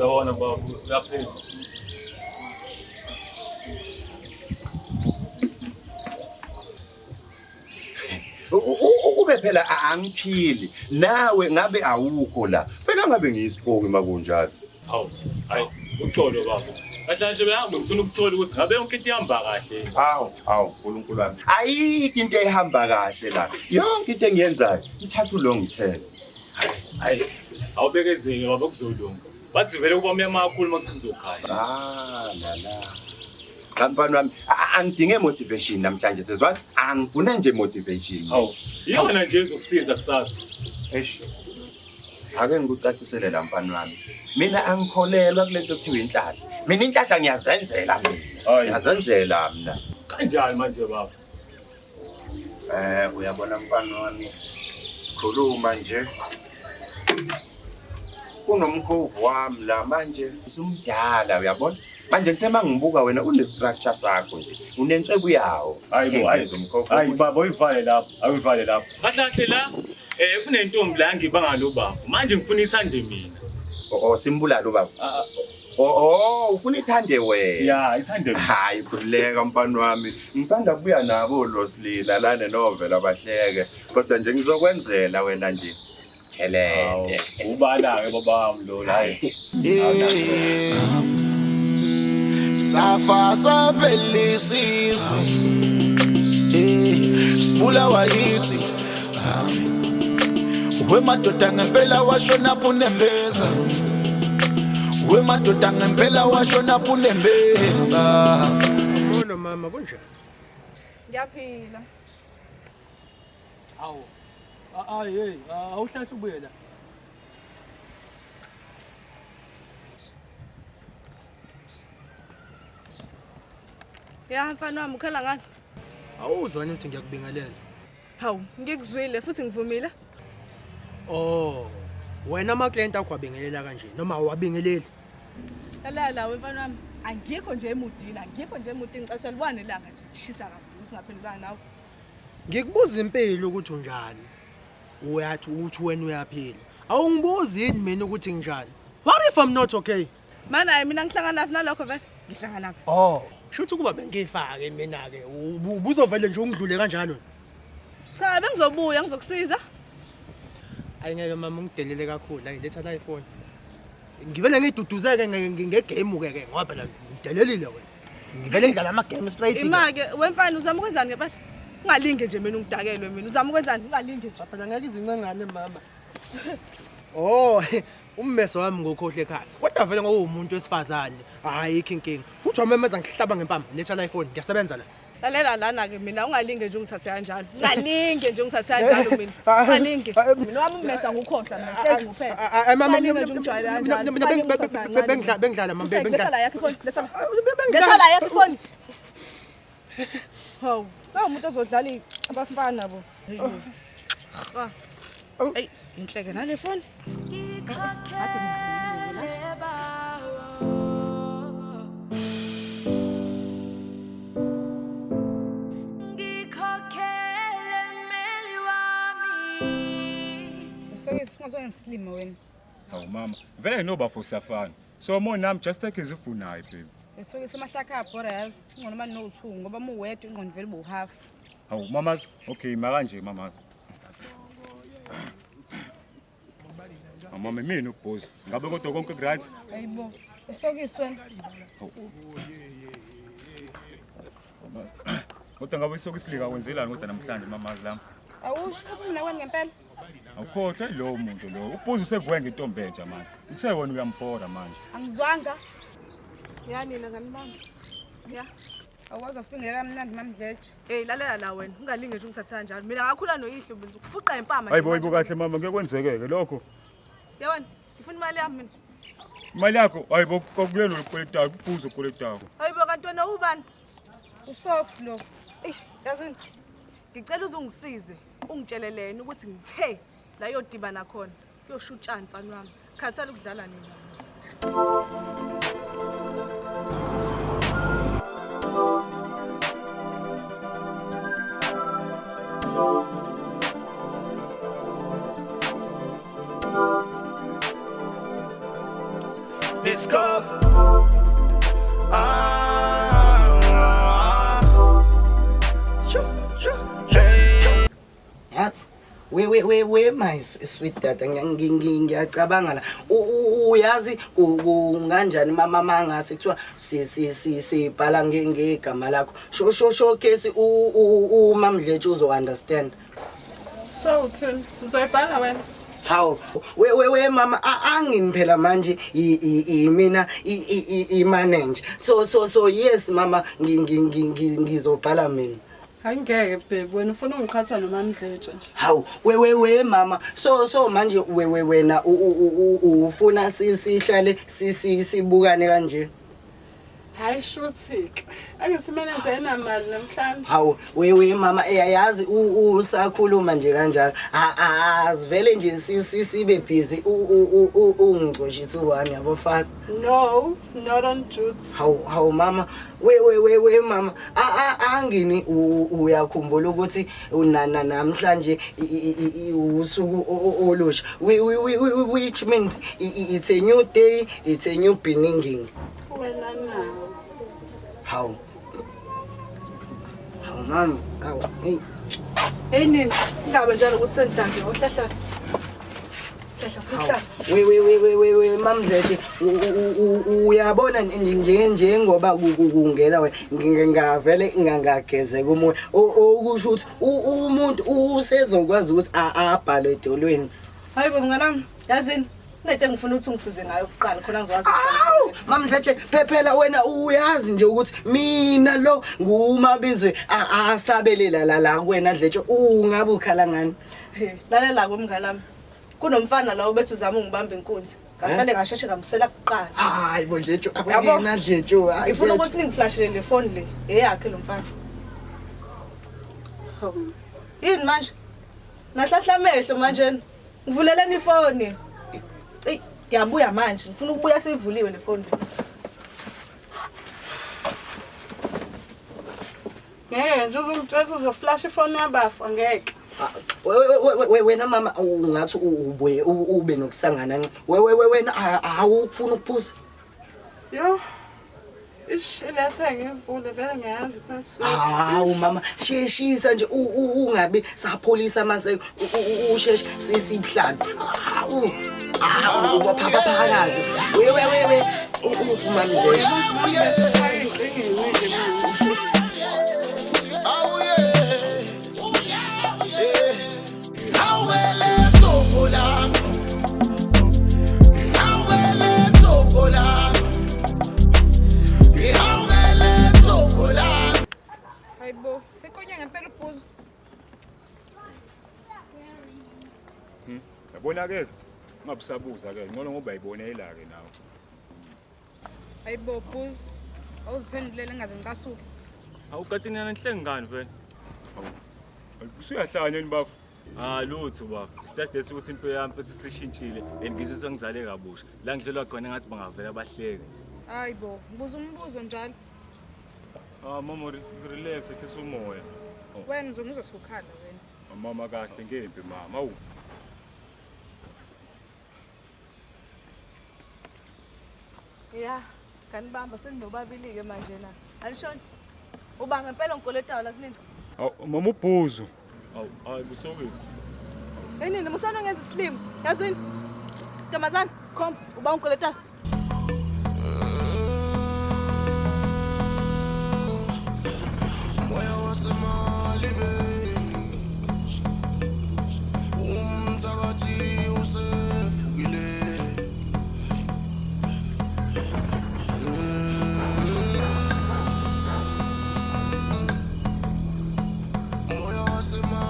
Sawona baba, uyaphila. Ukube phela angiphili nawe ngabe awukho la. Phela ngabe ngiyisipoki makunjalo. Hawu, hayi, uxolo baba. Kahle kahle behambe ngifuna ukuthola ukuthi ngabe yonke into ihamba kahle. Hawu, hawu uNkulunkulu wami. Ayikho into ehamba kahle la. Yonke into engiyenzayo ithatha ulong term. Hayi, awubekezele baba kuzolunga. Bathi vele kuba mnyama kakhulu uma kuzokhanya. Ah, la la. Cha mfana wami, angidinge motivation namhlanje sezwana. Angifune nje motivation. Hawu, iyona nje ezokusiza kusasa. Eish. Ake ngikucacisele la mfana wami. Mina angikholelwa kule nto kuthiwa inhlahla. Mina inhlahla ngiyazenzela mina. Ngiyazenzela mina. Kanjani manje baba? Uyabona mfana wami, sikhuluma nje. Kunomkhovu wami la manje usumdala uyabona? Manje ngithe mangibuka wena une structure sakho nje. Unenswebu yawo. Hayi bo, hayi umkhovu. Hayi baba, uyivale lapho, awuyivale lapho. Kahle kahle la kunentombi la ngibanga lo baba. Manje ngifuna ithande mina. Oh, simbulala ubaba. Oh, ufuna ithande wena. Ya, ithande mina. Hayi khululeka mfana wami. Ngisanda kubuya nabo lo silila lana novela bahleke. Kodwa nje ngizokwenzela wena nje. Chelete. Ubala ke baba wami lo la. Hayi. Safa saphelisizwe sibulawa yithi wemadoda ngempela washona punembeza wemadoda ngempela washona punembeza. Molo mama, kunjani? Ngiyaphila. Hawu. Ayi hey, awuhlahle ubuye la. Ya mfana wami ukhala ngani? Awuzwani ukuthi ngiyakubingelela. Hawu, ngikuzwile futhi ngivumile. Oh, wena ama client akho abingelela kanje noma awabingeleli? Lalela we mfana wami, angikho nje emudini, angikho nje emudini ngicela libone ilanga nje. Shisa kakhulu singaphendulana nawe. Ngikubuza impilo ukuthi unjani. Uyathi uthi wena uyaphila. Awungibuzi yini mina ukuthi nginjani? What if I'm not okay? Mana hayi mina ngihlangana phi nalokho vele? Ngihlangana phi? Oh, shuthi kuba bengifake mina ke ubuzovele nje ungidlule kanjalo. Cha, bengizobuya ngizokusiza. Ayingeke mama ungidelele kakhulu, ayiletha la iPhone. Ngivele ngiduduzeke ngegame ke ke ngoba phela ngidelelile wena. Ngivele ngidlala ama game straight. Ima ke wemfana uzama ukwenzani ngempela? Ungalinge nje mina ungidakelwe mina. Uzama ukwenzani? Ungalinge nje. Phela ngeke izincengane mama. Oh, ummeso wami ngokhohle ekhaya. Kodwa vele ngoba uwumuntu wesifazane, ayikho inkinga. Futhi wamemeza ngihlaba ngempama, letha la iPhone, ngiyasebenza la. Lalela lana ke mina ungalinge nje ungithathe kanjalo. Ungalinge nje ungithathe kanjalo mina. Ungalinge. Mina wami ummesa ngukhohlwa mina hlezi nguphethe. Ay mama, Ungalinge nje ungijwayele kanjalo. mina bengidlala bengidlala mama Letha bengidlala. la yakho ifoni. Letha la. Letha la yakho ifoni. Hawu, umuntu ozodlala abafana bo. Ha. Ey, inhleke nale foni. Ngathi ngivumile la. Sokisi ungazongisilima wena. Hawu mama, vele nobafo siyafana. So mo nami just take izifunayo baby. Sokisi amahlaka abhora yazi. Ingqondo manje no-2 ngoba uma uwedwa ingqondo vele ubu-half. Hawu mama, okay makanje mama. Mama mina ukubhoza. Ngabe kodwa konke right? Ayibo. Sokisi wena. Kodwa ngabe isokisilika kwenzelani kodwa namhlanje mama lami? Awusho mina wena ngempela. Awukhohlwe lowo muntu lo. Ubhuza usevuke ngentombi entsha manje. Uthe wena uyambhora manje. Angizwanga. Ya nina nganibamba. Ya. Awukwazi asibingelela kamnandi mamdleje. Hey lalela la wena, ungalinge nje ungithathe kanjalo. Mina ngakhula noyihlo mina ukufuqa impama nje. Hayibo hayibo kahle mama, ngeke kwenzekeke lokho. Yabona, ngifuna imali yami mina. Imali yakho hayibo kokuyena olukweletayo, ubhuza okweletayo. Hayibo kanti wena ubani? Usocks lo. Eish, yazini. Ngicela uzungisize, ungitshele lena ukuthi ngithe la yodibana khona. Kuyoshutshani mfana wami. Khathala ukudlala nina. Let's go. Ah, shoo, shoo, shoo. Yazi we my sweet dada, ngiyacabanga la. Uyazi kunganjani mama mangase kuthiwa sibhala ngegama lakho, showcase uMamdletshe uzo understand. So uthini, uzoyibhala wena? Hawu we mama, angini phela manje imina i-manager, so yes mama, ngizobhala mina. Angeke babe, wena ufuna ungiqhatha noMamdletshe nje. Hawu we mama, so manje we wena ufuna sihlale sibukane kanje? Hayi shuthi-ke, angithi manager ayinamali namhlanje. Hawu we mama, eyayazi usakhuluma nje kanjalo, asivele nje sibe busy, ungixoshise u-one yabo fast. No, not on duty. Hawu mama, we mama, angini uyakhumbula ukuthi namhlanje usuku olusha, which means it's a new day, it's a new beginning. Wena nawo. Hawu mama, hawu hey. Hey nini, ingabe njalo ukuthi sengidange ohlahla. Hlahla. We Mamdletshe, uyabona njengoba kungena wena ngingavele ngangagezeka umoya, okusho ukuthi umuntu usezokwazi ukuthi abhale edolweni. Hayi bo mnganami, yazini kunento engifuna ukuthi ungisize ngayo kuqala khona ngizokwazi. Awu Mamdletshe, phela wena uyazi nje ukuthi mina lo ngumabizwe asabelela la kuwena Dletshe, ungabe ukhala ngani? Lalela ke mnganami, kunomfana la obethi uzama ungibamba inkunzi, ngafanele ngasheshe ngamsela kuqala. Hayi bo Dletshe, wena Dletshe, ngifuna ukuthi ningiflashele le phone le eyakhe lo mfana. Yini manje? Nahlahla amehlo manje. Ngivuleleni ifoni. Ey, ngiyabuya manje, ngifuna ukubuya sivuliwe le phone le. Ngeke nje uzongitshela uzoflash ifoni yabafa, ngeke. Wena mama ungathi ubuye ube nokusangana nce. Wena awufuna ukuphuza? Yo. Ish, ilethe ngivule vele ngiyazi password. Hawu mama, sheshisa nje ungabi sapholisa amaseko, usheshe sisibuhlabe. Hawu. Hawu kwaphakathi. We uMamdletshe. Hayibo, sekonya ngempela ubhuzu. Yabona ke, ungabusabuza ke, ngcono ngoba ayibonela ke nawe. Hayibo bhuzu, awuziphendulele ngaze ngicasuke. Hawu kanti nina nihlenge ngani vele? Hawu. Usuyahlanya yini bafo? Ah lutho baba. Isitadesi ukuthi impilo yami futhi sishintshile and ngizizwa ngizale kabusha. La ngidlelwa khona ngathi bangavela bahleke. Hayibo, ngibuza umbuzo njalo. Ah mama relax, ehlisa umoya. Wena uzongizwa sukhala wena. Mama kahle ngempi mama. Awu. Ya, kanibamba seninobabili ke manje na. Anishoni. Uba ngempela ngikoletayo la kunini. Awu mama ubhuzu. Awu hayi busokisi. Hey nini, musana ngenza isilimo. Yazini. Ntombazana, khom, uba ngikoletayo.